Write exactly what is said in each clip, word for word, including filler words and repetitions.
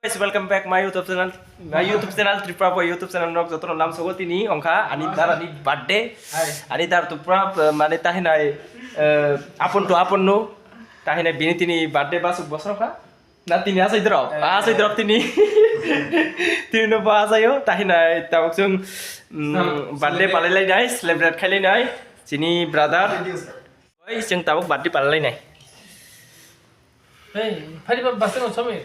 Guys, welcome back my YouTube channel. My YouTube channel Tripura Boy YouTube channel nok jotono lam sogo tini ongkha ani dara ni birthday. Ani dar tu pura, eh, mane tahinai, eh, apon to apon no. Tahinai bini tini birthday basuk bosor kha. Na tini asai drop. Asai drop tini. Tini no ba asayo tahinai tabuk sung, mm, birthday palai lai nai, celebrate khai lai nai. Chini brother. Oi, chwng tabuk birthday palai lai nai. Hey, phari ba basai no somi.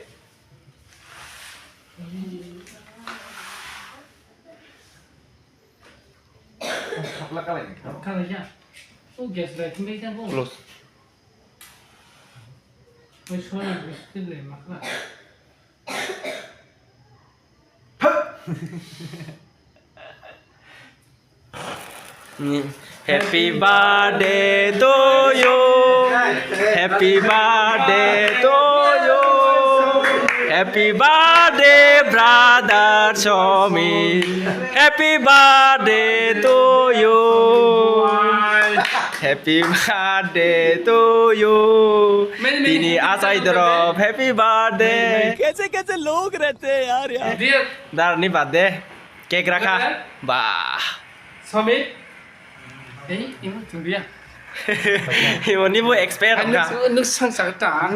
Khakla kalai ni. Kalai ya. O gas bai thumbai jang bo. Close. Oi, sorry, biscuit le makla. Happy birthday to you. Happy birthday to you. Happy birthday, brother Somi. Happy birthday to you. Happy birthday to you. Tini asai drop. Happy birthday. Kaise kaise log rehte hain yaar, yaar. Dar ni birthday. Cake rakha. Bah. Somi. Ei, imo tungriya. Imo ni bo expert kha. Nuk sang saka ta.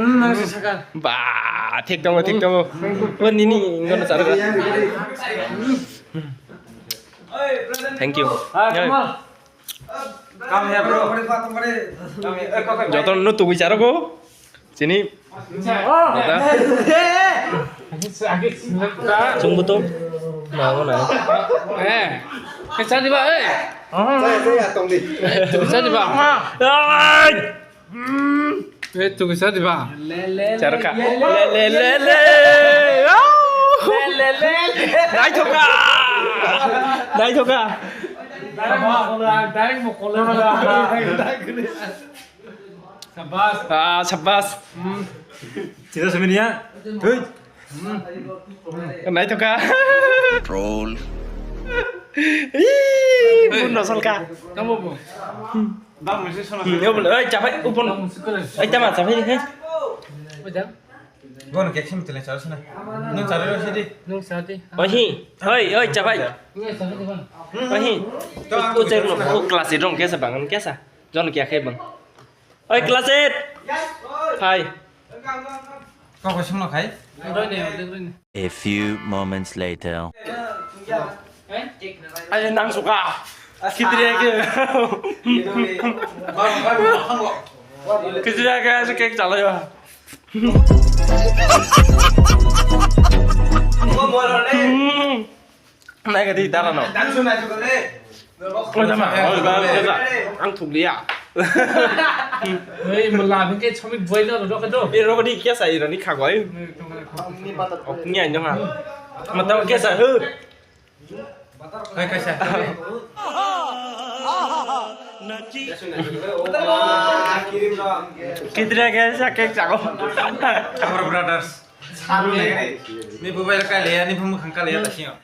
Ba, thik tongo, thik tongo. Bo nini ngono saka. Thank you. Come here, bro. Joto no tugui charo go. Chini. Dada. Chungbu to. Na, na. Eh. Kisa diba, eh. Kisa diba. Ai. Eh, tu kisa diba. Charka. Le, le, le, le. Le, le, le, le. Naithoka. Naithoka. Direct mokol, direct mokol. Sabas. Ah, sabas. Sida semenia. Thui. Naithoka. Troll. Ih, bundo solka. Tamo bo. Bang mesti sono. Yo bol, oi, chapai, upon. Oi, tama, chapai, he. Bono kek simi tele chalo sina. Nung chalo sidi. Nung sadi. Oi, hi. Oi, oi, chapai. Nung sadi bang. Oi, hi. To ang o cer no, o class dong kesa bang, kesa. Jon kya khai bang. Oi, class eight. Hai. Kok kosong no khai? A few moments later. Ai nang suka. Khitri ke. Khitri ke ase cake chalai ba. Nai ka di dara no. Oi, tama. Oi, ba, ba, ba. Ang thuk liya. Oi, mala bingke chami boy na ro ka do. Iro di kya sa iro ni khagoi. Ni ai no ha. Mata kya sa hu. Kai kai sa. Kitra kya sa cake chago. Our brothers. Ni bubai kaliya ni bumu khang kaliya ta sio.